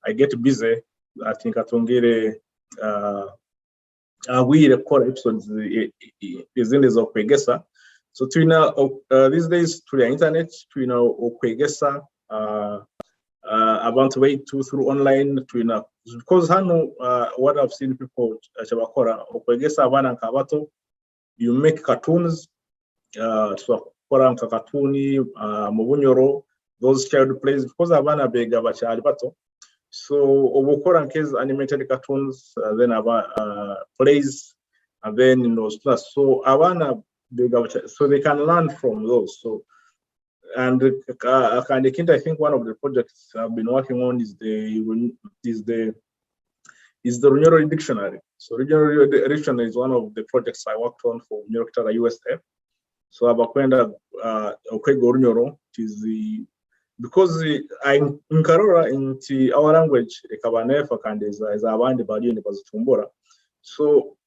I get busy. I think atongere agwire kukora episodes ezindi z'okwegesa. So tulina these days tuli internet, tulina okwegesa abantu baitu through online, tulina because hano what I've seen people kyabakora okwegesa abaana nk'abato, you make cartoons, tusobola nka cartoon mu Bunyoro, those child plays, because abaana bega bakyali bato. So obukora nk'ezi animated cartoons, then aba plays, and then so abaana bega, so they can learn from those. So and kandi ekindi, I think one of the projects I've been working on is the Runyoro Dictionary. So Runyoro Dictionary is one of the projects I worked on for Runyoro Kitara USA. So abakwenda okwega Orunyoro is the because I nkarora nti our language ekaba nefa kandi eza abandi baliyo nibazitumbura. So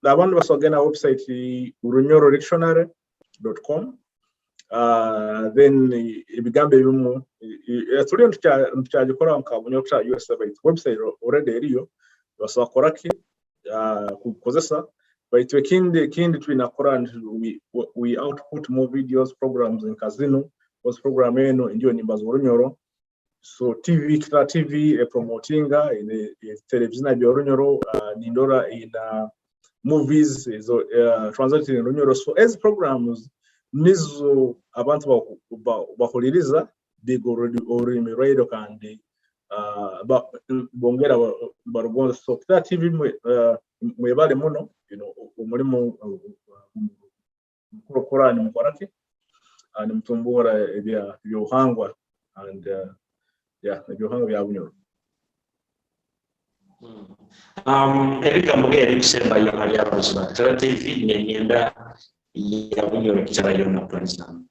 abantu basobola website runyorodictionary.com, then ebigambo ebimu turiyo ntukyagikora nka Bunyoro Kitara USA, baitu website already eriyo, basobola kukora ki kukozesa. Baitu ekindi twinakora, we output more videos, programs nka zino, because program eno ndiyo nimbaza Orunyoro. So TV, Kitara TV epromotinga ine televizina bya Orunyoro, nindora ina movies ezo translated in Runyoro. So as programs nizo abantu bahuliriza biga orurimi rwaitu kandi bongera barugonza. So Kitara TV mwebale muno, omulimu mukuru okora nimukoraki, nimutumbura ebyobuhangwa and yeah, ebyobuhangwa bya Bunyoro. Ebigambo bye ebikusembayo hali abarozi ba Kitara TV n'emyenda ya Bunyoro Kitara yonna kutwalizamu.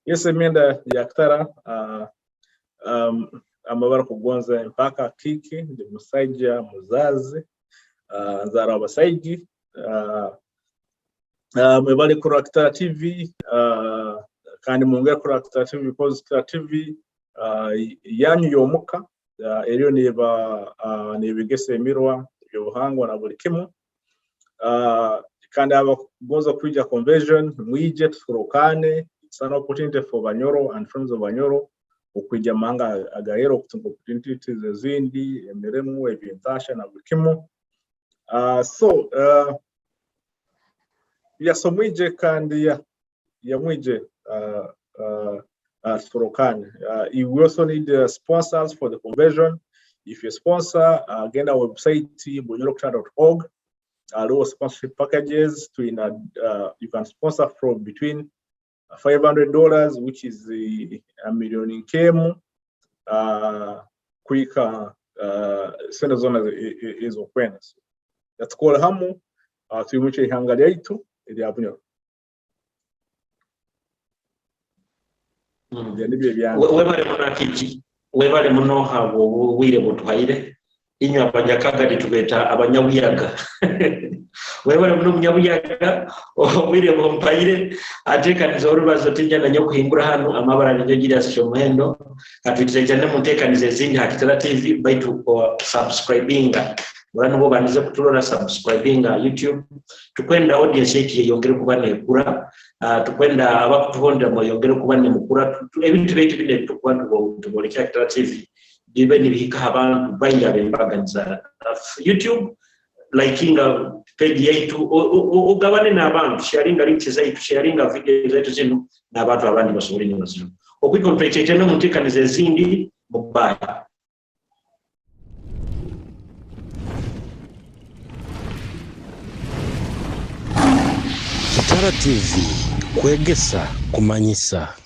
Yes, emyenda ya Kitara, amabara kugonza empaka kiki, ndi musaija muzazi, nzara abasaiji. Mwebale kurora Kitara TV, kandi mwongere kurora Kitara TV, because Kitara TV yanyu y'omuka, eriyo niba nibigesa emirwa ebyobuhangwa na buli kimu. Kandi abakugonza kwija convention, mwije tusorokane. It's an opportunity for Banyoro and friends of Banyoro okwija manga agahero okutunga opportunities ezindi, emirimo, ebyentasha na buli kimu. So yeah, so mwije kandi yeah, mwije tusorokane. We also need sponsors for the convention. If you sponsor, genda website bunyorokitara.org. Hariho sponsorship packages twina, you can sponsor from between $500, which is a million nkemu, kuhika sente zoona ezokwenda. So tukora hamu, twimukye ihanga lyaitu erya Bunyoro. Nibyo ebyange. Webale muno Akiki, webale muno habw'obwire bw'otuhaire. Inywe abanyakaga nitubeeta abanyabuyaga. Webale muno omunyabuyaga, obwire bw'ompaire ateekaniza orubazo tinja nanye okuhingura hanu amabara ninyo Julius Kyomuhendo. Katwitirekyane mu nteekaniza ezindi ha Kitara TV, baitu subscribinga ora nibwo bandize kuturora, subscribinga YouTube. Tukwenda audience yaitu yeyongere kuba nekura, tukwenda abakutuhondera mweyongere kuba nemukura. Ebintu byaitu bine tukuba tubolekera Kitara TV bibe nibihika abantu baingi ab'embaganiza. YouTube, likinga page yaitu, ogabane n'abantu, sharinga links zaitu, sharinga video zaitu zino n'abantu abandi basobole nibazirora. Okwika otwekyekyene mu nteekaniza ezindi, mubaye. Kitara TV, kwegesa, kumanyisa.